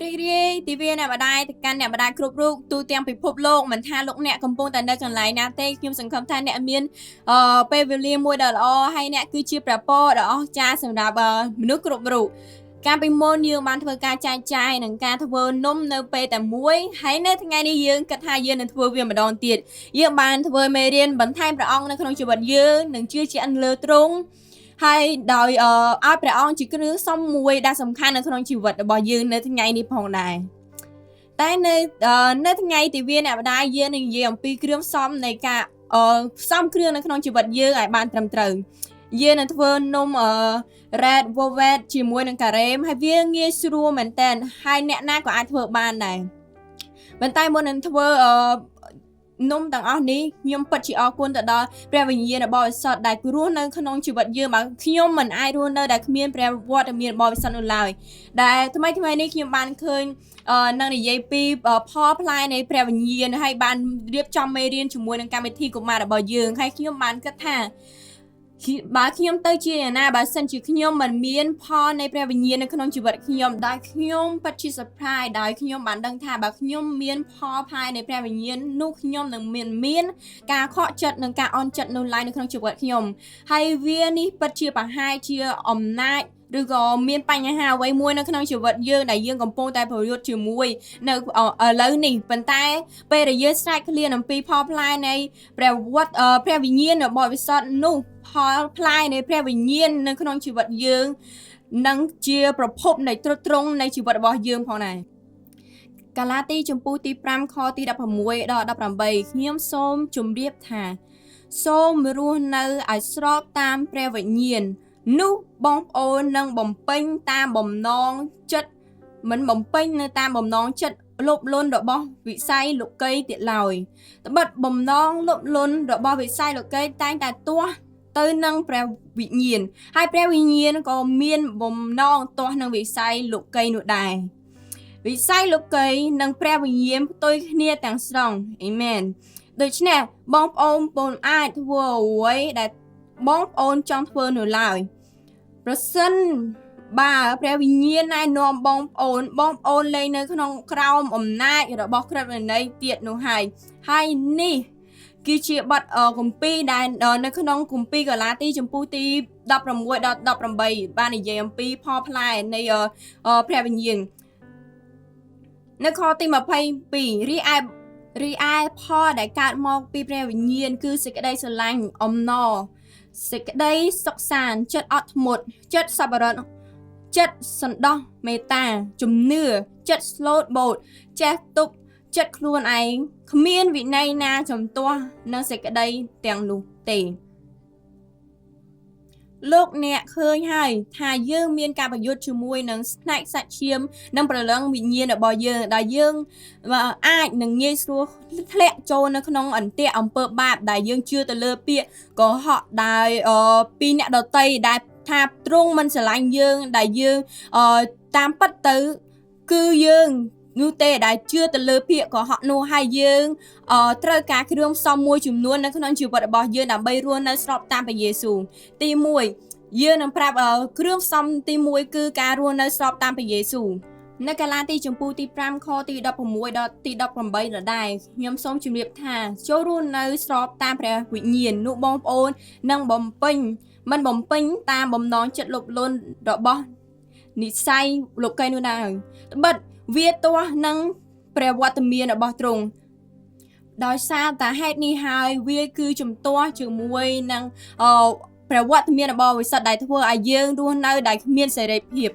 រីករាយទិវាអ្នកម្ដាយទៅកាន់អ្នកម្ដាយគ្រប់រូបទូទាំងពិភពលោកមិនថាលោកអ្នកកំពុងតែនៅកន្លែងណាទេខ្ញុំសង្ឃឹមថាអ្នកមានពេលវេលាមួយដ៏ល្អហើយអ្នកគឺជាព្រះពរដ៏អស្ចារ្យសម្រាប់មនុស្សគ្រប់រូបកាលពីមុនយើងបានធ្វើការចែកចាយនិងការធ្វើនំនៅពេលតែមួយហើយនៅថ្ងៃនេះយើងគិតថាយើងនឹងធ្វើវាម្ដងទៀតយើងបានធ្វើមេរៀនបន្ថែមព្រះអង្គនៅក្នុងជីវិតយើងនិងជឿជាក់លើទ្រង់ហើយដោយឲ្យព្រះអង្គជាគ្រឿងផ្សំមួយដែលសំខាន់នៅក្នុងជីវិតរបស់យើងនៅថ្ងៃនេះផងដែរតែនៅថ្ងៃទិវាអ្នកម្ដាយយើងនឹងនិយាយអំពីគ្រឿងផ្សំនៃការផ្សំគ្រឿងនៅក្នុងជីវិតយើងឲ្យបានត្រឹមត្រូវយើងនឹងធ្វើនំred velvet ជាមួយនឹងការ៉េមហើយវាងាយស្រួលមែនតើហើយអ្នកណាក៏អាចធ្វើបានដែរប៉ុន្តែមុននឹងធ្វើនំទាំងអស់នេះខ្ញុំពិតជាអរគុណទៅដល់ព្រះវិញ្ញាណបរិសុទ្ធដែលរស់នៅក្នុងជីវិតយើងបើខ្ញុំមិនអាចរស់នៅដែលគ្មានព្រះវត្តមានបរិសុទ្ធនោះឡើយដែលថ្មីថ្មីនេះខ្ញុំបានឃើញនឹងនិយាយពីផលផ្លែនៃព្រះវិញ្ញាណហើយបានរៀបចំមេរៀនជាមួយនឹងកម្មវិធីកុមាររបស់យើងហើយខ្ញុំបានគិតថាបើខ្ញុំទៅជាយ៉ាងណាបើសិនជាខ្ញុំមិនមានផលនៃព្រះវិញ្ញាណនៅក្នុងជីវិតខ្ញុំដោយខ្ញុំពិតជា surprise ដោយខ្ញុំបានដឹងថាបើខ្ញុំមានផលផ្លែនៃព្រះវិញ្ញាណនោះខ្ញុំនឹងមានការខកចិត្តនិងការអន់ចិត្តនោះឡើយនៅក្នុងជីវិតខ្ញុំហើយវានេះពិតជាប្រហែលជាអំណាចឬក៏មានបញ្ហាអ្វីមួយនៅក្នុងជីវិតយើងដែលយើងកំពុងតែប្រយុទ្ធជាមួយនៅឥឡូវនេះប៉ុន្តែពេលដែលយើងស្រែកឃ្លានអំពីផលផ្លែនៃព្រះវត្តព្រះវិញ្ញាណរបស់វិសុទ្ធនោះផលផ្លែនៃព្រះវិញ្ញាណនៅក្នុងជីវិតយើងនឹងជាប្រភពនៃទ្រទ្រង់នៃជីវិតរបស់យើងផងដែរកាឡាទីជំពូកទី5ខទី16ដល់18ខ្ញុំសូមជម្រាបថាសូមរស់នៅឲ្យស្របតាមព្រះវិញ្ញាណនោះបងប្អូននឹងបំពេញតាមបំណងចិត្តមិនបំពេញនៅតាមបំណងចិត្តលោភលន់របស់វិស័យលោកីទៀតឡើយត្បិតបំណងលោភលន់របស់វិស័យលោកីតែងតែទាស់ទៅនឹងព្រះវិញ្ញាណហើយព្រះវិញ្ញាណក៏មានបំណងទាស់នឹងវិស័យលោកីនោះដែរវិស័យលោកីនិងព្រះវិញ្ញាណផ្ទុយគ្នាទាំងស្រុងអេមែនដូច្នេះបងប្អូនពុំអាចធ្វើអ្វីដែលបងប្អូនចង់ធ្វើនោះឡើយប្រសិនបើព្រះវិញ្ញាណណែនាំបងប្អូនបងប្អូនលែងនៅក្នុងក្រោមអំណាចរបស់ក្រឹតវិន័យទៀតនោះហើយហើយនេះគឺជាបទគម្ពីរដែលនៅក្នុងគម្ពីរកាឡាទីជំពូកទី16ដល់18បាននិយាយអំពីផលផ្លែនៃព្រះវិញ្ញាណនៅខទី22រីឯផលដែលកើតមកពីព្រះវិញ្ញាណគឺសេចក្តីស្រឡាញ់អំណរសេចក្តីសុខសាន្តចិត្តអត់ធ្មត់ចិត្តសប្បុរសចិត្តសន្តោសមេត្តាជំនឿចិត្តស្លូតបូតចេះទប់ចិត្តខ្លួនឯងគ្មានវិន័យណាជំទាស់នឹងសេចក្តីទាំងនោះទេលោកអ្នកឃើញហើយថាយើងមានការប្រយុទ្ធជាមួយនឹងផ្នែកសាច់ឈាមនិងព្រលឹងវិញ្ញាណរបស់យើងដែលយើងអាចនឹងងាយស្រួលធ្លាក់ចូលនៅក្នុងអន្ទាក់អំពើបាបដែលយើងជឿទៅលើពាក្យកុហកដែលពីអ្នកដទៃដែលថាទ្រង់មិនស្រឡាញ់យើងដែលយើងតាមពិតទៅគឺយើងនោះទេដែលជឿទៅលើពាក្យកុហកនោះហើយយើងត្រូវការគ្រឿងផ្សំមួយចំនួននៅក្នុងជីវិតរបស់យើងដើម្បីរស់នៅស្របតាមព្រះយេស៊ូវទី1យើងនឹងប្រាប់គ្រឿងផ្សំទី1គឺការរស់នៅស្របតាមព្រះយេស៊ូវនៅកាឡាទីជំពូកទី5ខទី16ដល់ទី18ដដែលខ្ញុំសូមជម្រាបថាចូលរស់នៅស្របតាមព្រះវិញ្ញាណនោះបងប្អូននឹងបំពេញមិនបំពេញតាមបំណងចិត្តលោភលន់របស់និស័យលោកីនោះដែរត្បិតវាទាស់នឹងព្រះវត្តមានរបស់ទ្រង់ដោយសារតែហេតុនេះហើយវាគឺជំទាស់ជាមួយនឹងព្រះវត្តមានរបស់វិសុទ្ធដែលធ្វើឲ្យយើងរស់នៅដែលគ្មានសេរីភាព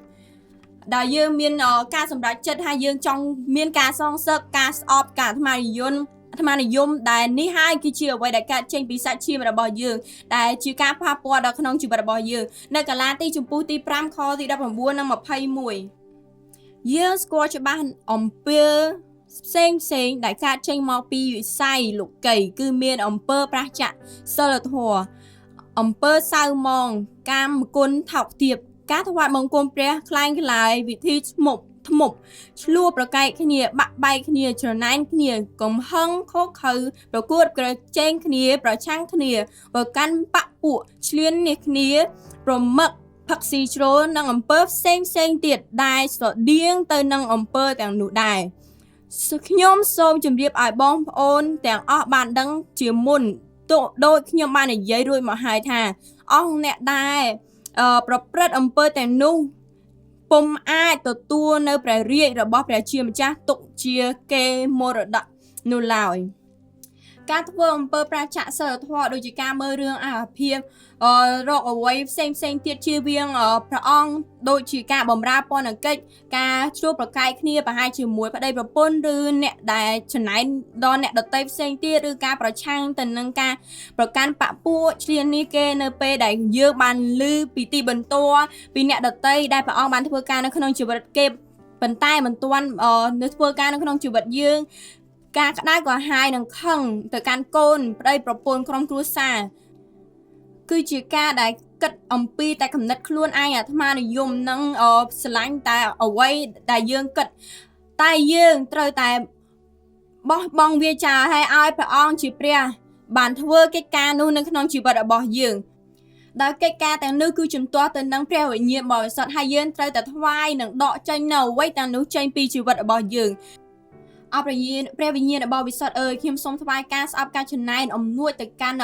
ដែលយើងមានការសម្រេចចិត្តថាយើងចង់មានការសងសឹកការស្អប់ការអាត្មានិយមអាត្មានិយមដែលនេះហើយគឺជាអ្វីដែលកើតចេញពីសាច់ឈាមរបស់យើងដែលជាការប៉ះពាល់ដល់ក្នុងជីវិតរបស់យើងនៅកាឡាទីជំពូកទី5ខទី19និង21យើងស្គាល់ច្បាស់អំពើផ្សេងផ្សេងដែលកើតចេញមកពីវិស័យលោកីគឺមានអំពើប្រឆាចសិលធម៌អំពើសៅមងកាមគុណថោកទាបការថ្វាយបង្គំព្រះក្លែងក្លាយវិធីធ្មប់ធ្មប់ឆ្លោះប្រកែកគ្នាបាក់បែកគ្នាច្រណែនគ្នាកំហឹងខុសខើប្រកួតប្រជែងគ្នាប្រឆាំងគ្នាប្រកាន់បពពួកឆ្លៀននេះគ្នាប្រមឹក ផឹកស៊ីជ្រុលនិងអំពើផ្សេងផ្សេងទៀតដែលស្រដៀងទៅនឹងអំពើទាំងនោះដែរខ្ញុំសូមជម្រាបឲ្យបងប្អូនទាំងអស់បានដឹងជាមុនដូចខ្ញុំបាននិយាយរួចមកហើយថាអស់អ្នកដែលប្រព្រឹត្តអំពើទាំងនោះពុំអាចទទួលនៅព្រះរាជរបស់ព្រះជាម្ចាស់ទុកជាគេមរតកនោះឡើយការធ្វើអំពើប្រាចាក់សិលធម៌ដូចជាការមើលរឿងអាភិបរកអ្វីផ្សេងផ្សេងទៀតជៀសវាងព្រះអង្គដូចជាការបម្រើពន្ធកិច្ចការជួបប្រកែកគ្នាប្រហែលជាមួយប្តីប្រពន្ធឬអ្នកដែលចំណែនដល់អ្នកដទៃផ្សេងទៀតឬការប្រឆាំងទៅនឹងការប្រកាន់បពពួកឆ្លៀននេះគេនៅពេលដែលយើងបានឮពីទីបន្ទាល់ពីអ្នកដទៃដែលព្រះអង្គបានធ្វើការនៅក្នុងជីវិតគេប៉ុន្តែមិនទាន់នៅធ្វើការនៅក្នុងជីវិតយើងការក្តៅក្រហាយនិងខឹងទៅកាន់កូនប្តីប្រពន្ធក្រុមគ្រួសារគឺជាការដែលគិតអំពីតែគំនិតខ្លួនឯងអាត្មានិយមនិងស្រឡាញ់តែអ្វីដែលយើងគិតតែយើងត្រូវតែបោះបង់វាចោលឲ្យឲ្យព្រះអង្គជាព្រះបានធ្វើកិច្ចការនោះនៅក្នុងជីវិតរបស់យើងដោយកិច្ចការទាំងនោះគឺជំទាស់ទៅនឹងព្រះវិញ្ញាណបរិសុទ្ធហើយយើងត្រូវតែថ្វាយនិងដកចេញនៅអ្វីទាំងនោះចេញពីជីវិតរបស់យើងអរព្រះវិញ្ញាណរបស់វិសុទ្ធអើយខ្ញុំសូមថ្វាយការស្អប់ការចំណែនអំនួតទៅកាន់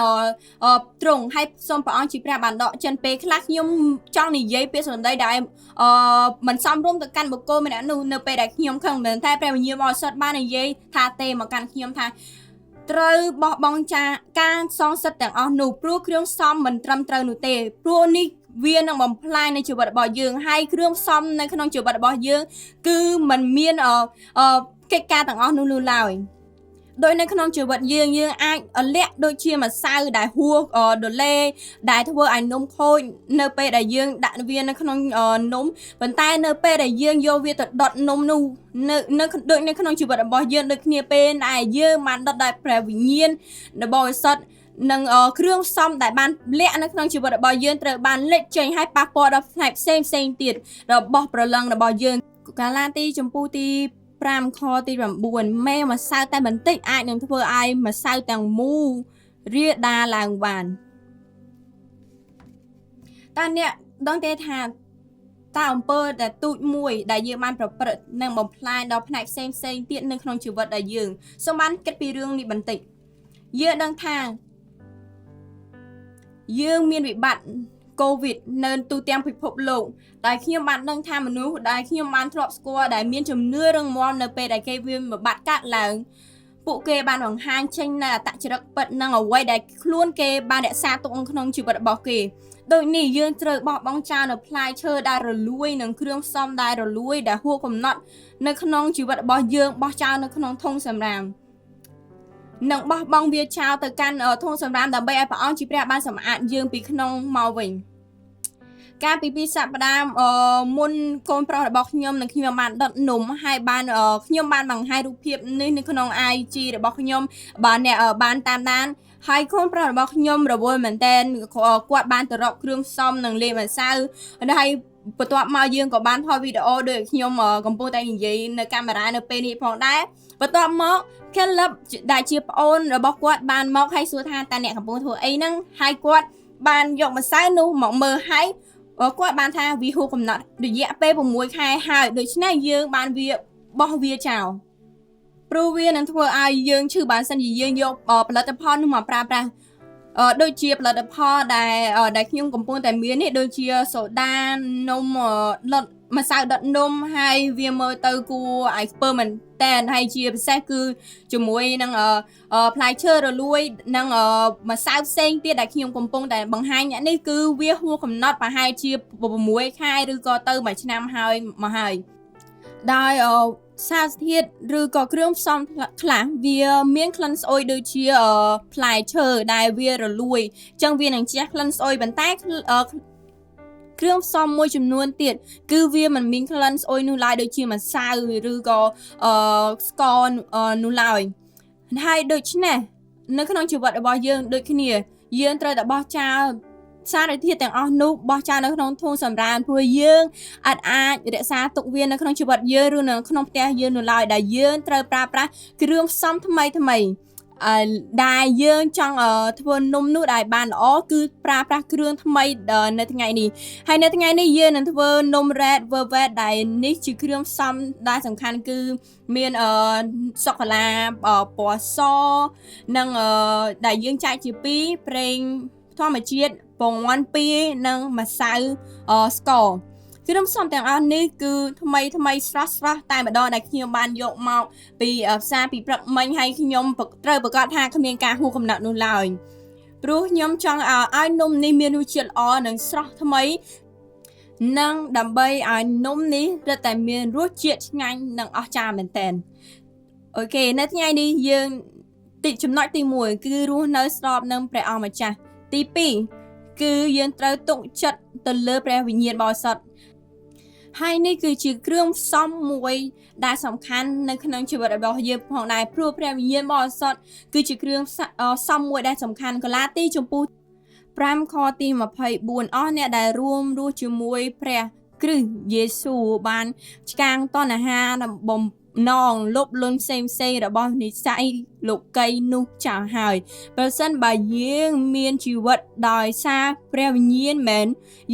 ទ្រង់ហើយសូមព្រះអង្គជាព្រះបានដកចិនពេលខ្លះខ្ញុំចង់និយាយពាក្យសម្ដីដែលមិនសមរម្យទៅកាន់បុគ្គលម្នាក់នោះនៅពេលដែលខ្ញុំខឹងមិនតែព្រះវិញ្ញាណបរិសុទ្ធបាននិយាយថាទេមកកាន់ខ្ញុំថាត្រូវបោះបង់ចាការសងសិទ្ធទាំងអស់នោះព្រោះគ្រឿងផ្សំមិនត្រឹមត្រូវនោះទេព្រោះនេះវានឹងបំផ្លាញនៅជីវិតរបស់យើងហើយគ្រឿងផ្សំនៅក្នុងជីវិតរបស់យើងគឺมันមានកិច្ចការទាំងអស់នោះឡើយដោយនៅក្នុងជីវិតយើងយើងអាចលាក់ដូចជាម្សៅដែលហួសដលេដែលធ្វើឲ្យនំខូចនៅពេលដែលយើងដាក់វានៅក្នុងនំប៉ុន្តែនៅពេលដែលយើងយកវាទៅដុតនំនោះនៅដូចនៅក្នុងជីវិតរបស់យើងដូចគ្នាពេលដែលយើងបានដុតដោយព្រះវិញ្ញាណរបស់បរិសុទ្ធនិងគ្រឿងផ្សំដែលបានលាក់នៅក្នុងជីវិតរបស់យើងត្រូវបានលេចចេញឲ្យប៉ះពាល់ដល់ផ្នែកផ្សេងផ្សេងទៀតរបស់ព្រលឹងរបស់យើងកាឡាទីចំពូទី5ខទី9មេម្សៅតែបន្តិចអាចនឹងធ្វើឲ្យម្សៅទាំងមូលរាលដាលឡើងបានតើអ្នកដឹងទេថាតើអំពើដែលទូចមួយដែលយើងបានប្រព្រឹត្តនិងបំផ្លាញដល់ផ្នែកផ្សេងផ្សេងទៀតនៅក្នុងជីវិតដែលយើងសូមបានគិតពីរឿងនេះបន្តិចយើងដឹងថាយើងមានវិបត្តិកូវីដនៅទូទាំងពិភពលោកដែលខ្ញុំបានដឹងថាមនុស្សដែលខ្ញុំបានធ្លាប់ស្គាល់ដែលមានជំនឿរឹងមាំនៅពេលដែលគេវាវិបត្តិកើតឡើងពួកគេបានបង្ហាញចេញនៅអត្តចរិតពិតនិងអ្វីដែលខ្លួនគេបានរក្សាទុកក្នុងជីវិតរបស់គេដូចនេះយើងត្រូវបោះបង់ចោលនៅផ្លែឈើដែលរលួយនិងគ្រឿងផ្សំដែលរលួយដែលហួសកំណត់នៅក្នុងជីវិតរបស់យើងបោះចោលនៅក្នុងធុងសំរាមនិងបោះបង់វាចោលទៅកាន់ធុងសំរាមដើម្បីឲ្យព្រះអង្គជាព្រះបានសម្អាតយើងពីក្នុងមកវិញកាលពី2សប្តាហ៍មុនកូនប្រុសរបស់ខ្ញុំនិងខ្ញុំបានដុតនំហើយបានខ្ញុំបានបង្ហាញរូបភាពនេះនៅក្នុង IG របស់ខ្ញុំបាទអ្នកបានតាមដានហើយកូនប្រុសរបស់ខ្ញុំរវល់មែនតើគាត់បានទៅរកគ្រឿងផ្សំនិងលាយម្សៅហើយបន្ទាប់មកយើងក៏បានថតវីដេអូដោយខ្ញុំកំពុងតែនិយាយនៅកាមេរ៉ានៅពេលនេះផងដែរបន្ទាប់មក Caleb ដែលជាប្អូនរបស់គាត់បានមកហើយសួរថាតើអ្នកកំពុងធ្វើអីហ្នឹងហើយគាត់បានយកម្សៅនោះមកមើលហើយគាត់បានថាវាហួសកំណត់រយៈពេល6ខែហើយដូច្នេះយើងបានវាបោះវាចោលព្រោះវានឹងធ្វើឲ្យយើងឈឺបានសិនជាយើងយកផលិតផលនោះមកប្រើប្រាស់ដូចជាផលិតផលដែលខ្ញុំកំពុងតែមាននេះដូចជាសូដានំដុតម្សៅដុតនំហើយវាមើលទៅគួរឲ្យខ្ពើមមែនតើហើយជាពិសេសគឺជាមួយនឹងផ្លែឈើរលួយនិងម្សៅផ្សេងទៀតដែលខ្ញុំកំពុងតែបង្ហាញអ្នកនេះគឺវាហួសកំណត់ប្រហែលជា6ខែឬក៏ទៅ1ឆ្នាំហើយមកហើយដោយសារធាតុឬក៏គ្រឿងផ្សំខ្លះវាមានក្លិនស្អុយដូចជាផ្លែឈើដែលវារលួយអញ្ចឹងវានឹងជះក្លិនស្អុយប៉ុន្តែគ្រឿងផ្សំមួយចំនួនទៀតគឺវាមិនមានក្លិនស្អុយនោះឡើយដូចជាម្សៅឬក៏ស្ករនោះឡើយហើយដូច្នេះនៅក្នុងជីវិតរបស់យើងដូចគ្នាយើងត្រូវតែបោះចោលសារធាតុទាំងអស់នោះបោះចោលនៅក្នុងធុងសម្រាមព្រោះយើងអាចរក្សាទុកវានៅក្នុងជីវិតយើងឬនៅក្នុងផ្ទះយើងនោះឡើយដែលយើងត្រូវប្រើប្រាស់គ្រឿងផ្សំថ្មីថ្មី ដែលយើងចង់ធ្វើនំនោះដែលបានល្អគឺប្រើប្រាស់គ្រឿងថ្មីនៅថ្ងៃនេះហើយនៅថ្ងៃនេះយើងនឹងធ្វើនំ Red Velvet ដែលនេះជាគ្រឿងផ្សំដែលសំខាន់គឺមានសូកូឡាពណ៌សនិងដែលយើងចែកជាពីរប្រេងធម្មជាតិពងមាន់ពីរនិងម្សៅស្ករគ្រឿងផ្សំទាំងអស់នេះគឺថ្មីថ្មីស្រស់ស្រស់តែម្ដងដែលខ្ញុំបានយកមកពីផ្សារពីព្រឹកមិញហើយខ្ញុំត្រូវប្រកាសថាគ្មានការហួសកំណត់នោះឡើយព្រោះខ្ញុំចង់ឲ្យនំនេះមានរសជាតិល្អនិងស្រស់ថ្មីនិងដើម្បីឲ្យនំនេះរឹតតែមានរសជាតិឆ្ងាញ់និងអស្ចារ្យមែនទែន okay នៅថ្ងៃនេះយើងទីចំណុចទី1គឺរស់នៅស្របនឹងព្រះអង្គម្ចាស់ទី2គឺយើងត្រូវទុកចិត្តទៅលើព្រះវិញ្ញាណបរិសុទ្ធហើយនេះគឺជាគ្រឿងផ្សំមួយដែលសំខាន់នៅក្នុងជីវិតរបស់យើងផងដែរព្រោះព្រះវិញ្ញាណបរិសុទ្ធគឺជាគ្រឿងផ្សំមួយដែលសំខាន់កាឡាទីជំពូក5ខទី24អស់អ្នកដែលរួមរស់ជាមួយព្រះគ្រីស្ទយេស៊ូបានឆ្កាងតណ្ហាបំណងលុបលុនផ្សេងផ្សេងរបស់និស័យលោកីនោះចោលហើយប្រសិនបើយើងមានជីវិតដោយសារព្រះវិញ្ញាណមែន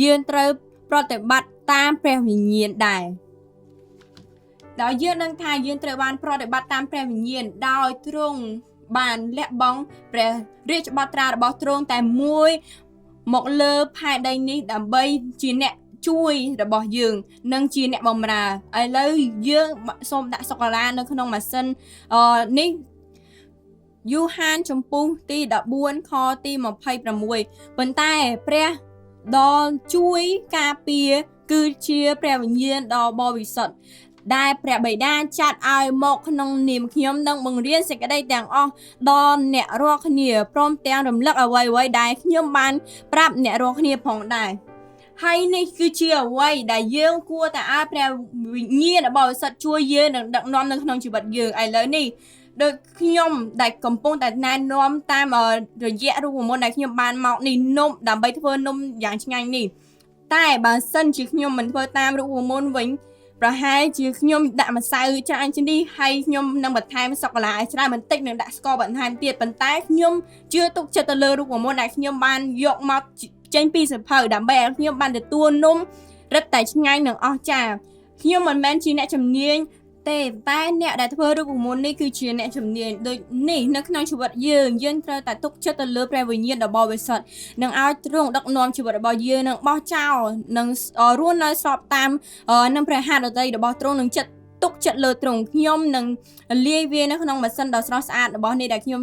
យើងត្រូវប្រតិបត្តិតាមព្រះវិញ្ញាណដែរដោយយើងដឹងថាយើងត្រូវបានប្រតិបត្តិតាមព្រះវិញ្ញាណដោយទ្រង់បានលះបង់ព្រះរាជបុត្រារបស់ទ្រង់តែមួយមកលើផែនដីនេះដើម្បីជាអ្នកជួយរបស់យើងនិងជាអ្នកបម្រើឥឡូវយើងសូមដាក់សូកូឡានៅក្នុងម៉ាស៊ីននេះយូហានជំពូកទី14ខទី26ប៉ុន្តែព្រះដ៏ជួយការពារគឺជាព្រះវិញ្ញាណដ៏បរិសុទ្ធដែលព្រះបិតាចាត់ឲ្យមកក្នុងនាមខ្ញុំនឹងបង្រៀនសេចក្តីទាំងអស់ដល់អ្នករាល់គ្នាព្រមទាំងរំលឹកអ្វីៗដែលខ្ញុំបានប្រាប់អ្នករាល់គ្នាផងដែរហើយនេះគឺជាអ្វីដែលយើងគួរតែឲ្យព្រះវិញ្ញាណបរិសុទ្ធជួយយើងនិងដឹកនាំនៅក្នុងជីវិតយើងឥឡូវនេះដូចខ្ញុំដែលកំពុងតែណែនាំតាមរយៈរូបមន្តដែលខ្ញុំបានមកនេះនំដើម្បីធ្វើនំយ៉ាងឆ្ងាញ់នេះតែបើសិនជាខ្ញុំមិនធ្វើតាមរូបមន្តវិញប្រហែលជាខ្ញុំដាក់ម្សៅច្រើនជាងនេះហើយខ្ញុំនឹងបន្ថែមសូកូឡាឲ្យច្រើនបន្តិចនិងដាក់ស្ករបន្ថែមទៀតប៉ុន្តែខ្ញុំជឿទុកចិត្តទៅលើរូបមន្តដែលខ្ញុំបានយកមកចេញពីសៀវភៅដើម្បីឲ្យខ្ញុំបានទទួលនំរឹតតែឆ្ងាញ់និងអស្ចារ្យខ្ញុំមិនមែនជាអ្នកជំនាញទេតែអ្នកដែលធ្វើរូបមន្តនេះគឺជាអ្នកជំនាញដូចនេះនៅក្នុងជីវិតយើងយើងត្រូវតែទុកចិត្តទៅលើព្រះវិញ្ញាណដ៏បរិសុទ្ធនិងឲ្យទ្រង់ដឹកនាំជីវិតរបស់យើងនិងបោះចោលនិងរស់នៅស្របតាមនឹងព្រះハរតីរបស់ទ្រង់និងចិត្តទុកចិត្តលើទ្រង់ខ្ញុំនឹងលាយវានៅក្នុងម៉ាស៊ីនដ៏ស្រស់ស្អាតរបស់នេះដែលខ្ញុំ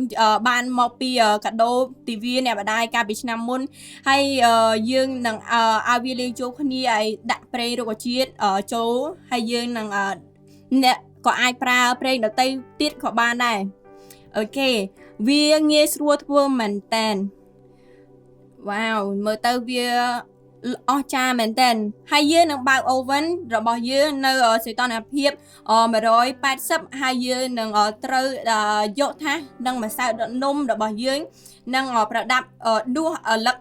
បានមកពីកាដូទិវាអ្នកម្ដាយកាលពីឆ្នាំមុនហើយយើងនឹងឲ្យវាលាយចូលគ្នាឲ្យដាក់ប្រេងរុក្ខជាតិចូលហើយយើងនឹងអ្នកក៏អាចប្រើប្រេងដទៃទៀតក៏បានដែរ okay វាងាយស្រួលធ្វើមែនតើវ៉ាវមើលទៅវាអស្ចារ្យមែនតើហើយយើងនឹងបើក oven របស់យើងនៅសីតុណ្ហភាព180ហើយយើងនឹងត្រូវយកថាសនិងម្សៅដុតនំរបស់យើងនិងប្រដាប់ដួសលឹក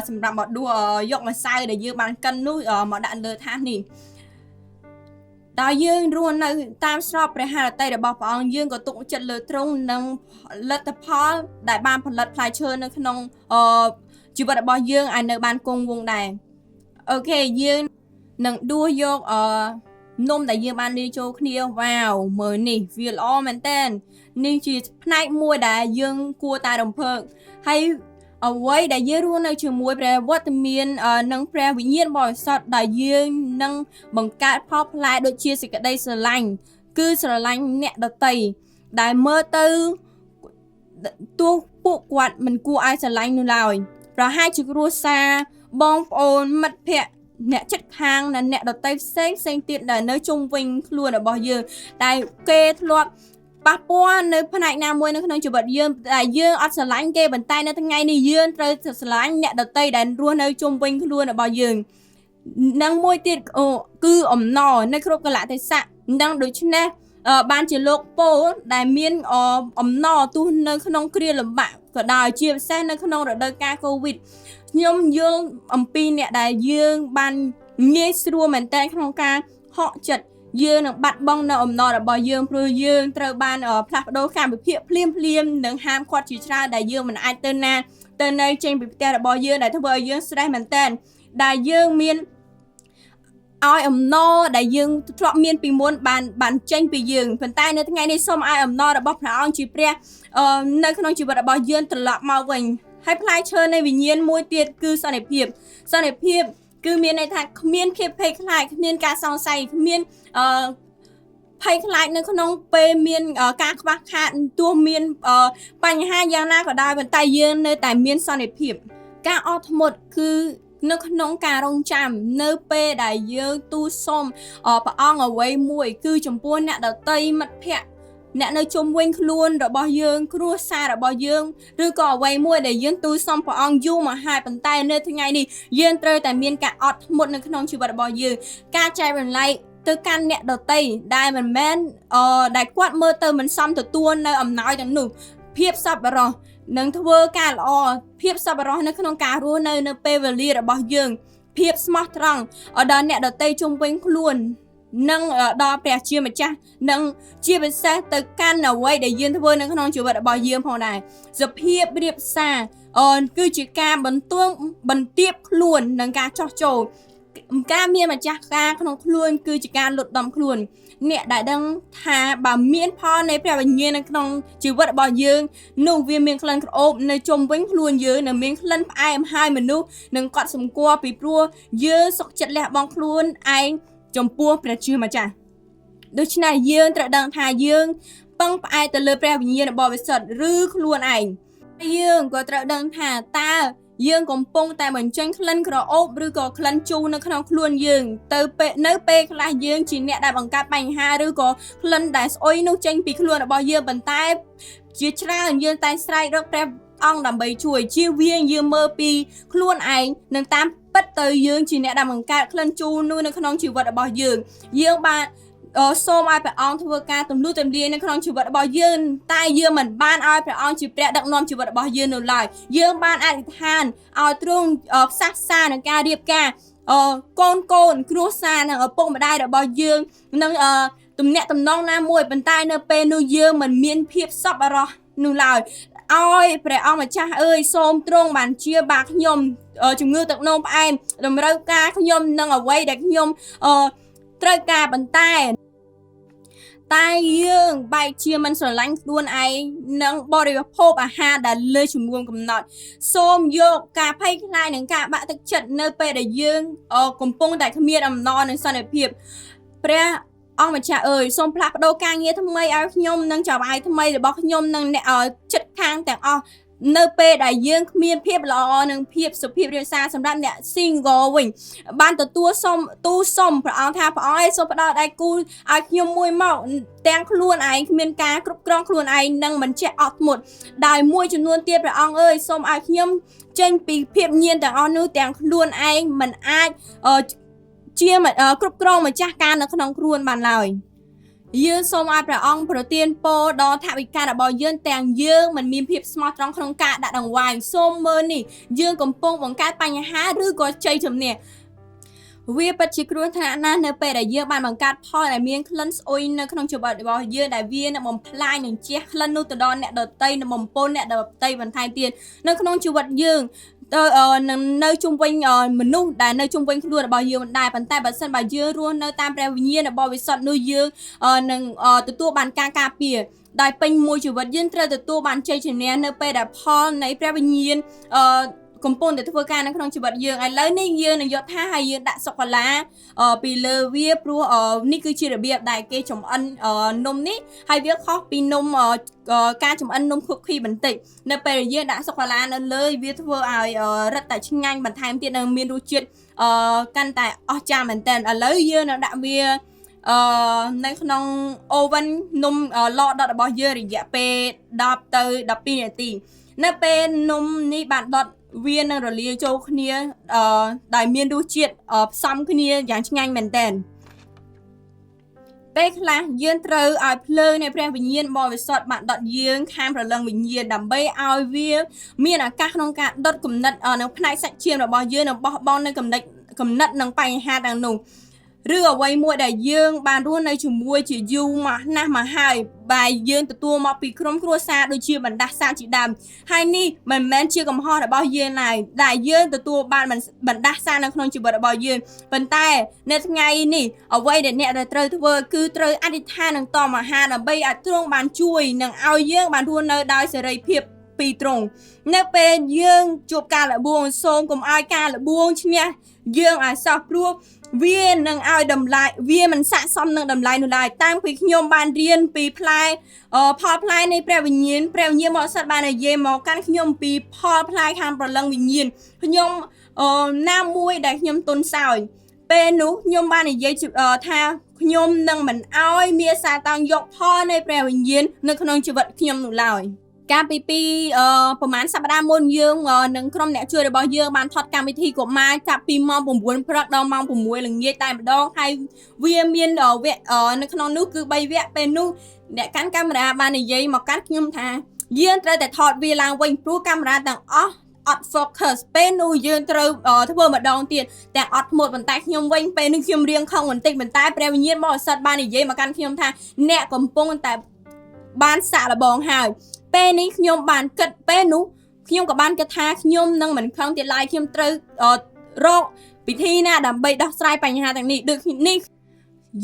សម្រាប់មកដួសយកម្សៅដែលយើងបានកិននោះមកដាក់លើថាសនេះដោយយើងរស់នៅតាមស្របព្រះハរតីរបស់ព្រះអង្គយើងក៏ទុកចិត្តលើទ្រង់និងលទ្ធផលដែលបានផលិតផ្លែឈើនៅក្នុងជីវិតរបស់យើងឲ្យនៅបានគង់វង្សដែរ okay យើងនឹងដួសយកនំដែលយើងបានលាយចូលគ្នាវ៉ាវមើលនេះវាល្អមែនតើនេះជាផ្នែកមួយដែលយើងគួរតែរំភើបហើយអ្វីដែលយើងរស់នៅជាមួយព្រះវត្តមាននិងព្រះវិញ្ញាណបរិសុទ្ធដែលយើងនឹងបង្កើតផលផ្លែដូចជាសេចក្តីស្រឡាញ់គឺស្រឡាញ់អ្នកដទៃដែលមើលទៅទោះពួកគាត់មិនគួរឲ្យស្រឡាញ់នោះឡើយប្រហែលជាគ្រួសារបងប្អូនមិត្តភ័ក្តិអ្នកចិត្តខាងនិងអ្នកដទៃផ្សេងផ្សេងទៀតដែលនៅជុំវិញខ្លួនរបស់យើងតែគេធ្លាប់ប៉ះពាល់នៅផ្នែកណាមួយនៅក្នុងជីវិតយើងដែលយើងអត់ស្រឡាញ់គេប៉ុន្តែនៅថ្ងៃនេះយើងត្រូវស្រឡាញ់អ្នកដទៃដែលរស់នៅជុំវិញខ្លួនរបស់យើងនិងមួយទៀតគឺអំណរនៅគ្រប់កលៈទេសៈនិងដូច្នេះបានជាលោកពោលដែលមានអំណរទោះនៅក្នុងគ្រាលំបាកក៏ដោយជាពិសេសនៅក្នុងរដូវកាលកូវីដខ្ញុំយល់អំពីអ្នកដែលយើងបានងាយស្រួលមែនតើក្នុងការហក់ចិត្ត យើងនឹងបាត់បង់នៅអំណររបស់យើងព្រោះយើងត្រូវបានផ្លាស់ប្ដូរកាលវិភាគភ្លាមភ្លាមនិងហាមឃាត់ជាច្រើនដែលយើងមិនអាចទៅណាទៅនៅចេញពីផ្ទះរបស់យើងដែលធ្វើឲ្យយើង stress មែនតើដែលយើងមានឲ្យអំណរដែលយើងធ្លាប់មានពីមុនបានបានចេញពីយើងប៉ុន្តែនៅថ្ងៃនេះសូមឲ្យអំណររបស់ព្រះអង្គជាព្រះនៅក្នុងជីវិតរបស់យើងត្រឡប់មកវិញហើយផ្លែឈើនៃវិញ្ញាណមួយទៀតគឺសន្តិភាពសន្តិភាពគឺមានន័យថាគ្មានភាពភ័យខ្លាចគ្មានការសង្ស័យគ្មានអឺភ័យខ្លាចនៅក្នុងពេលមានការខ្វះខាតទោះមានបញ្ហាយ៉ាងណាក៏ដោយប៉ុន្តែយើងនៅតែមានសន្តិភាពការអត់ធ្មត់គឺនៅក្នុងការរងចាំនៅពេលដែលយើងទូលសុំព្រះអង្គអ្វីមួយគឺចំពោះអ្នកដទៃមិត្តភ័ក្តិអ្នកនៅជុំវិញខ្លួនរបស់យើងគ្រួសាររបស់យើងឬក៏អ្វីមួយដែលយើងទូលសុំព្រះអង្គយូរមកហើយប៉ុន្តែនៅថ្ងៃនេះយើងត្រូវតែមានការអត់ធ្មត់នៅក្នុងជីវិតរបស់យើងការចែករំលែកទៅកាន់អ្នកដទៃដែលមិនមែនដែលគាត់មើលទៅមិនសមទទួលនៅអំណោយទាំងនោះភាពសប្បុរសនឹងធ្វើការល្អភាពសប្បុរសនៅក្នុងការរស់នៅនៅពេលវេលារបស់យើងភាពស្មោះត្រង់ដល់អ្នកដទៃជុំវិញខ្លួននិងដល់ព្រះជាម្ចាស់និងជាពិសេសទៅកាន់អ្វីដែលយើងធ្វើនៅក្នុងជីវិតរបស់យើងផងដែរសភាពរៀបសារគឺជាការបន្ទួងបន្ទាបខ្លួននិងការចោះចូលការមានម្ចាស់ការក្នុងខ្លួនគឺជាការលត់ដំខ្លួនអ្នកដែលដឹងថាបើមានផលនៃព្រះវិញ្ញាណនៅក្នុងជីវិតរបស់យើងនោះវាមានក្លិនក្រអូបនៅជុំវិញខ្លួនយើងនិងមានក្លិនផ្អែមហើយមនុស្សនឹងកត់សម្គាល់ពីព្រោះយើងសុខចិត្តលះបង់ខ្លួនឯងចំពោះព្រះជាម្ចាស់ដូច្នេះយើងត្រូវដឹងថាយើងពឹងផ្អែកទៅលើព្រះវិញ្ញាណបរិសុទ្ធឬខ្លួនឯងយើងក៏ត្រូវដឹងថាតើយើងកំពុងតែបញ្ចេញក្លិនក្រអូបឬក៏ក្លិនជូរនៅក្នុងខ្លួនយើងទៅពេលនៅពេលខ្លះយើងជាអ្នកដែលបង្កើតបញ្ហាឬក៏ក្លិនដែលស្អុយនោះចេញពីខ្លួនរបស់យើងប៉ុន្តែជាច្រើនយើងតែស្រែករកព្រះអង្គដើម្បីជួយជៀសវាងយើងមើលពីខ្លួនឯងនិងតាមពិតទៅយើងជាអ្នកដែលបង្កើតក្លិនជូរនោះនៅក្នុងជីវិតរបស់យើងយើងបានសូមឲ្យព្រះអង្គធ្វើការទម្លុះទម្លាយនៅក្នុងជីវិតរបស់យើងតែយើងមិនបានឲ្យព្រះអង្គជាព្រះដឹកនាំជីវិតរបស់យើងនោះឡើយយើងបានអធិដ្ឋានឲ្យទ្រង់ផ្សះផ្សានឹងការរៀបការកូនកូនគ្រួសារនិងឪពុកម្ដាយរបស់យើងនិងទំនាក់ទំនងណាមួយប៉ុន្តែនៅពេលនោះយើងមិនមានភាពសប្បុរសនោះឡើយឲ្យព្រះអង្គម្ចាស់អើយសូមទ្រង់បានជាបាខ្ញុំជំងឺទឹកនោមផ្អែមតម្រូវការខ្ញុំនិងអ្វីដែលខ្ញុំត្រូវការប៉ុន្តែតែយើងបែកជាមិនស្រឡាញ់ខ្លួនឯងនិងបរិភោគអាហារដែលលើចំនួនកំណត់សូមយកការភ័យខ្លាចនិងការបាក់ទឹកចិត្តនៅពេលដែលយើងកំពុងតែគ្មានអំណរនិងសន្តិភាពព្រះអង្គម្ចាស់អើយសូមផ្លាស់ប្ដូរការងារថ្មីឲ្យខ្ញុំនិងចៅហ្វាយថ្មីរបស់ខ្ញុំនិងអ្នកចិត្តខាងទាំងអស់នៅពេលដែលយើងគ្មានភាពល្អនិងភាពសុភាពរាបសារសម្រាប់អ្នក single វិញបានទទួលសុំទូសុំព្រះអង្គថាព្រះអង្គឯងសូមផ្ដល់ដៃគូឲ្យខ្ញុំមួយមកទាំងខ្លួនឯងគ្មានការគ្រប់គ្រងខ្លួនឯងនិងមិនចេះអត់ធ្មត់ដោយមួយចំនួនទៀតព្រះអង្គអើយសូមឲ្យខ្ញុំចេញពីភាពញៀនទាំងអស់នោះទាំងខ្លួនឯងមិនអាចជាគ្រប់គ្រងម្ចាស់ការនៅក្នុងខ្លួនបានឡើយយើងសូមឲ្យព្រះអង្គប្រទានពរដល់ថវិការបស់យើងទាំងយើងមិនមានភាពស្មោះត្រង់ក្នុងការដាក់ដង្វាយសូមមើលនេះយើងកំពុងបង្កើតបញ្ហាឬក៏ជ័យជំនះវាពិតជាគ្រោះថ្នាក់ណាស់នៅពេលដែលយើងបានបង្កើតផលដែលមានក្លិនស្អុយនៅក្នុងជីវិតរបស់យើងដែលវានឹងបំផ្លាញនិងជះក្លិននោះទៅដល់អ្នកដទៃនិងបំពុលអ្នកដទៃបន្ថែមទៀតនៅក្នុងជីវិតយើងទៅនឹងនៅជុំវិញមនុស្សដែលនៅជុំវិញខ្លួនរបស់យើងមិនដែរប៉ុន្តែបើសិនបើយើងរស់នៅតាមព្រះវិញ្ញាណរបស់វិសុទ្ធនោះយើងនឹងទទួលបានការការពារដោយពេញមួយជីវិតយើងត្រូវទទួលបានជ័យជំនះនៅពេលដែលផលនៃព្រះវិញ្ញាណកំពុងតែធ្វើការនៅក្នុងជីវិតយើងឥឡូវនេះយើងនឹងយកថាហើយយើងដាក់សូកូឡាពីលើវាព្រោះនេះគឺជារបៀបដែលគេចំអិននំនេះហើយវាខុសពីនំការចំអិននំ cookie បន្តិចនៅពេលដែលយើងដាក់សូកូឡានៅលើវាធ្វើឲ្យរឹតតែឆ្ងាញ់បន្ថែមទៀតនិងមានរសជាតិកាន់តែអស្ចារ្យមែនទែនឥឡូវយើងនឹងដាក់វានៅក្នុង oven នំឡដុតរបស់យើងរយៈពេល10ទៅ12នាទីនៅពេលនំនេះបានដុតវានឹងរលាយចូលគ្នាដោយមានរសជាតិផ្សំគ្នាយ៉ាងឆ្ងាញ់មែនទែនពេលខ្លះយើងត្រូវឲ្យភ្លើងនៃព្រះវិញ្ញាណបរិសុទ្ធបានដុតយើងខាងព្រលឹងវិញ្ញាណដើម្បីឲ្យវាមានឱកាសក្នុងការដុតគំនិតនៅផ្នែកសាច់ឈាមរបស់យើងនិងបោះបង់នៅគំនិតនិងបញ្ហាទាំងនោះ ឬអ្វីមួយដែលយើងបានរស់នៅជាមួយជាយូរមកណាស់មកហើយបែរយើងទទួលមកពីក្រុមគ្រួសារដូចជាបណ្ដាសាជាដើមហើយនេះមិនមែនជាកំហុសរបស់យើងឡើយដែលយើងទទួលបានបណ្ដាសានៅក្នុងជីវិតរបស់យើងប៉ុន្តែនៅថ្ងៃនេះអ្វីដែលអ្នកដែលត្រូវធ្វើគឺត្រូវអធិដ្ឋាននិងតមអាហារដើម្បីឲ្យទ្រង់បានជួយនិងឲ្យយើងបានរស់នៅដោយសេរីភាពពីទ្រង់នៅពេលយើងជួបការលបួងសូមកុំឲ្យការលបួងឈ្នះយើងឲ្យសោះព្រោះវានឹងឲ្យតម្លៃវាមិនស័ក្តិសមនឹងតម្លៃនោះឡើយតាំងពីខ្ញុំបានរៀនពីផ្លែផលផ្លែនៃព្រះវិញ្ញាណព្រះវិញ្ញាណបរិសុទ្ធបាននិយាយមកកាន់ខ្ញុំពីផលផ្លែខាងព្រលឹងវិញ្ញាណខ្ញុំណាមួយដែលខ្ញុំទន់សោយពេលនោះខ្ញុំបាននិយាយថាខ្ញុំនឹងមិនអោយមានសាតាំងយកផលនៃព្រះវិញ្ញាណនៅក្នុងជីវិតខ្ញុំនោះឡើយកាលពីប្រហែលសប្តាហ៍មុនយើងនិងក្រុមអ្នកជួយរបស់យើងបានថតកម្មវិធីកុមារចាប់ពីម៉ោង9ព្រឹកដល់ម៉ោង6ល្ងាចតែម្ដងហើយវាមានវគ្គនៅក្នុងនោះគឺ3វគ្គពេលនោះអ្នកកាន់កាមេរ៉ាបាននិយាយមកកាន់ខ្ញុំថាយើងត្រូវតែថតវាឡើងវិញព្រោះកាមេរ៉ាទាំងអស់អត់ focus ពេលនោះយើងត្រូវធ្វើម្ដងទៀតតែអត់ធ្មត់ប៉ុន្តែខ្ញុំវិញពេលនេះខ្ញុំរៀងខឹងបន្តិចប៉ុន្តែព្រះវិញ្ញាណបរិសុទ្ធបាននិយាយមកកាន់ខ្ញុំថាអ្នកកំពុងតែបានសាក់លបងហើយពេលនេះខ្ញុំបានគិតពេលនោះខ្ញុំក៏បានគិតថាខ្ញុំនឹងមិនខឹងទៀតឡើយខ្ញុំត្រូវរកពិធីណាដើម្បីដោះស្រាយបញ្ហាទាំងនេះដូចនេះ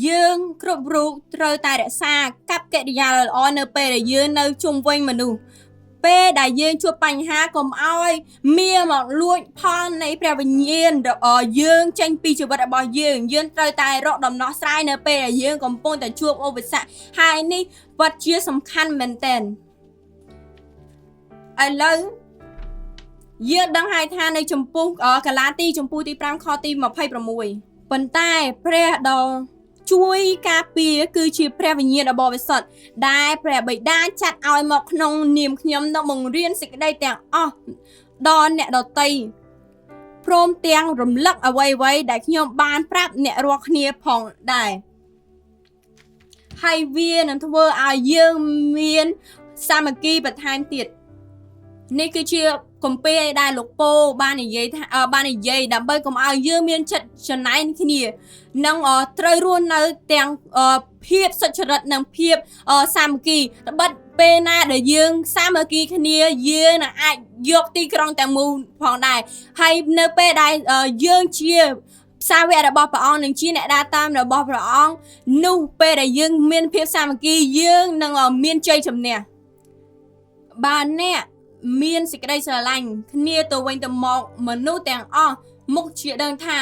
យើងគ្រប់រូបត្រូវតែរក្សាកប្បកិរិយាល្អនៅពេលដែលយើងនៅជុំវិញមនុស្សពេលដែលយើងជួបបញ្ហាកុំឲ្យមាមកលួចផលនៃព្រះវិញ្ញាណយើងចេញពីជីវិតរបស់យើងយើងត្រូវតែរកដំណោះស្រាយនៅពេលដែលយើងកំពុងតែជួបឧបសគ្គហើយនេះពិតជាសំខាន់មែនទែនឥឡូវយើងដឹងហើយថានៅចំពោះកាឡាទីចំពោះទី5ខទី26ប៉ុន្តែព្រះដ៏ជួយការពារគឺជាព្រះវិញ្ញាណដ៏បរិសុទ្ធដែលព្រះបិតាចាត់ឲ្យមកក្នុងនាមខ្ញុំនឹងបង្រៀនសេចក្តីទាំងអស់ដល់អ្នកដទៃព្រមទាំងរំលឹកអ្វីៗដែលខ្ញុំបានប្រាប់អ្នករាល់គ្នាផងដែរហើយវានឹងធ្វើឲ្យយើងមានសាមគ្គីបន្ថែមទៀតនេះគឺជាគម្ពីរដែលលោកពោបាននិយាយថាបាននិយាយដើម្បីកុំឲ្យយើងមានចិត្តចំណែនគ្នានិងត្រូវរស់នៅទាំងភាពសុចរិតនិងភាពសាមគ្គីត្បិតពេលណាដែលយើងសាមគ្គីគ្នាយើងនឹងអាចយកទីក្រុងទាំងមូលផងដែរហើយនៅពេលដែលយើងជាសាវករបស់ព្រះអង្គនិងជាអ្នកដើរតាមរបស់ព្រះអង្គនោះពេលដែលយើងមានភាពសាមគ្គីយើងនឹងមានជ័យជំនះបើអ្នកមានសេចក្តីស្រឡាញ់គ្នាទៅវិញទៅមកមនុស្សទាំងអស់មុខជាដឹងថា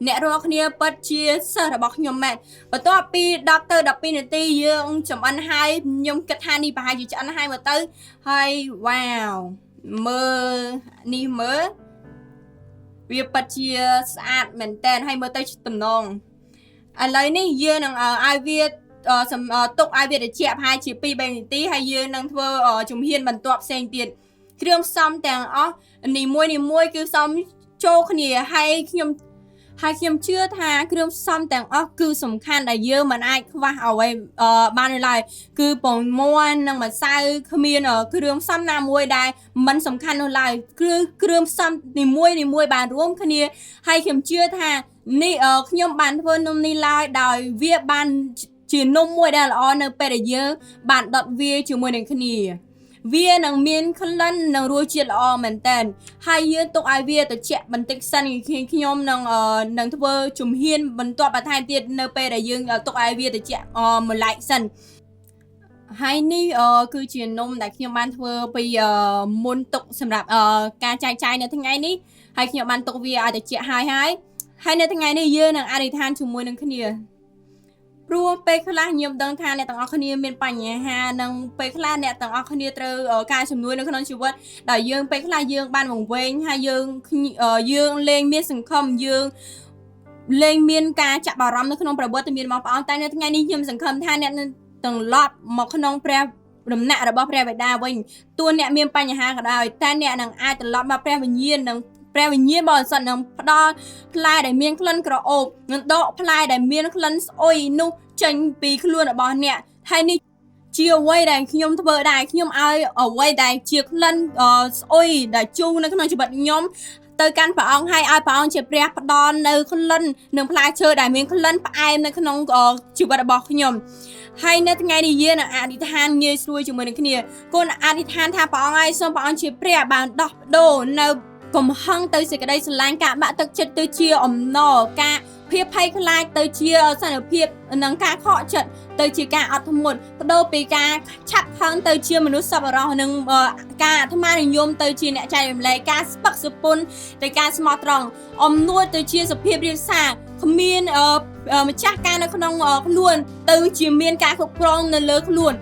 អ្នករាល់គ្នាពិតជាសិស្សរបស់ខ្ញុំមែនបន្ទាប់ពី10ទៅ12នាទីយើងចំអិនហើយខ្ញុំគិតថានេះប្រហែលជាឆ្អិនហើយមើលទៅហើយវ៉ាវមើលនេះមើលវាពិតជាស្អាតមែនតើហើយមើលទៅតំណងឥឡូវនេះយើងនឹងឲ្យវាទុកឲ្យវាត្រជាក់ប្រហែលជា2-3នាទីហើយយើងនឹងធ្វើជំហានបន្ទាប់ផ្សេងទៀតគ្រឿងផ្សំទាំងអស់នីមួយៗគឺផ្សំចូលគ្នាហើយខ្ញុំជឿថាគ្រឿងផ្សំទាំងអស់គឺសំខាន់ដែលយើងមិនអាចខ្វះអ្វីបានឡើយគឺពងមាន់និងម្សៅគ្មានគ្រឿងផ្សំណាមួយដែលមិនសំខាន់នោះឡើយគឺគ្រឿងផ្សំនីមួយៗបានរួមគ្នាហើយខ្ញុំជឿថានេះខ្ញុំបានធ្វើនំនេះឡើយដោយវាបានជានំមួយដែលល្អនៅពេលដែលយើងបានដុតវាជាមួយនឹងគ្នាវានឹងមានក្លិននិងរសជាតិល្អមែនតើហើយយើងទុកឲ្យវាត្រជាក់បន្តិចសិនខ្ញុំនឹងធ្វើជំហានបន្ទាប់បន្ថែមទៀតនៅពេលដែលយើងទុកឲ្យវាត្រជាក់មួយឡែកសិនហើយនេះគឺជានំដែលខ្ញុំបានធ្វើពីមុនទុកសម្រាប់ការចែកចាយនៅថ្ងៃនេះហើយខ្ញុំបានទុកវាឲ្យត្រជាក់ហើយហើយនៅថ្ងៃនេះយើងនឹងអធិដ្ឋានជាមួយនឹងគ្នាព្រោះពេលខ្លះខ្ញុំដឹងថាអ្នកទាំងអស់គ្នាមានបញ្ហានិងពេលខ្លះអ្នកទាំងអស់គ្នាត្រូវការជំនួយនៅក្នុងជីវិតដែលយើងពេលខ្លះយើងបានវង្វេងហើយយើងលែងមានសង្ឃឹមយើងលែងមានការចាប់អារម្មណ៍នៅក្នុងព្រះវត្តមានរបស់ព្រះអង្គតែនៅថ្ងៃនេះខ្ញុំសង្ឃឹមថាអ្នកនឹងត្រឡប់មកក្នុងព្រះដំណាក់របស់ព្រះបិតាវិញទោះអ្នកមានបញ្ហាក៏ដោយតែអ្នកនឹងអាចត្រឡប់មកព្រះវិញ្ញាណនិងព្រះវិញ្ញាណបរិសុទ្ធនឹងផ្ដល់ផ្លែដែលមានក្លិនក្រអូបនិងដកផ្លែដែលមានក្លិនស្អុយនោះចេញពីខ្លួនរបស់អ្នកហើយនេះជាអ្វីដែលខ្ញុំធ្វើដែរខ្ញុំឲ្យអ្វីដែលជាក្លិនស្អុយដែលជូរនៅក្នុងជីវិតខ្ញុំ ទៅកាន់ព្រះអង្គហើយឲ្យព្រះអង្គជាព្រះផ្ដល់នៅក្លិននិងផ្លែឈើដែលមានក្លិនផ្អែមនៅក្នុងជីវិតរបស់ខ្ញុំហើយនៅថ្ងៃនេះយើងនឹងអធិដ្ឋានងាយស្រួលជាមួយនឹងគ្នាកូនអធិដ្ឋានថាព្រះអង្គឲ្យសូមព្រះអង្គជាព្រះបានដោះបដូរនៅកំហឹងទៅសេចក្តីស្រឡាញ់ការបាក់ទឹកចិត្តទៅជាអំណរការភាពភ័យខ្លាចទៅជាសន្តិភាពនិងការខកចិត្តទៅជាការអត់ធ្មត់បដូរពីការឆាប់ខឹងទៅជាមនុស្សសប្បុរសនិងការអាត្មានិយមទៅជាអ្នកចែករំលែកការស្ពឹកសុពន្ធទៅការស្មោះត្រង់អំនួតទៅជាសុភាពរាបសារគ្មានម្ចាស់ការនៅក្នុងខ្លួនទៅជាមានការគ្រប់គ្រងនៅលើខ្លួន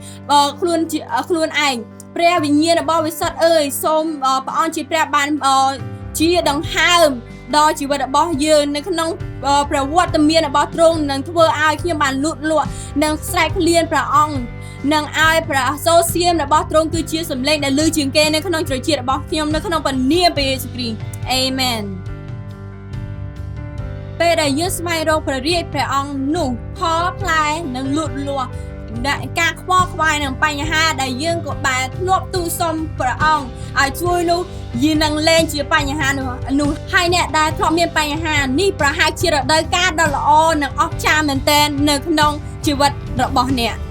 ខ្លួនជាខ្លួនឯងព្រះវិញ្ញាណរបស់វិសុទ្ធអើយសូមព្រះអង្គជាព្រះបានជាដង្ហើមដល់ជីវិតរបស់យើងនៅក្នុងព្រះវត្តមានរបស់ទ្រង់នឹងធ្វើឲ្យខ្ញុំបានលូតលាស់និងស្រែកឃ្លានព្រះអង្គនិងឲ្យព្រះសូរសៀមរបស់ទ្រង់គឺជាសម្លេងដែលឮជាងគេនៅក្នុងត្រចៀករបស់ខ្ញុំនៅក្នុងព្រះនាមព្រះយេស៊ូវគ្រីស្ទអេមែនពេលដែលយើងស្វែងរកព្រះរាជព្រះអង្គនោះផលផ្លែនឹងលូតលាស់ដែលការខ្វល់ខ្វាយនឹងបញ្ហាដែលយើងក៏បានធ្លាប់ទូលសុំព្រះអង្គឲ្យជួយនោះយើងនឹងលែងជាបញ្ហានោះនោះហើយអ្នកដែលធ្លាប់មានបញ្ហានេះប្រហែលជារដូវកាលដ៏ល្អនិងអស្ចារ្យមែនទែននៅក្នុងជីវិតរបស់អ្នក។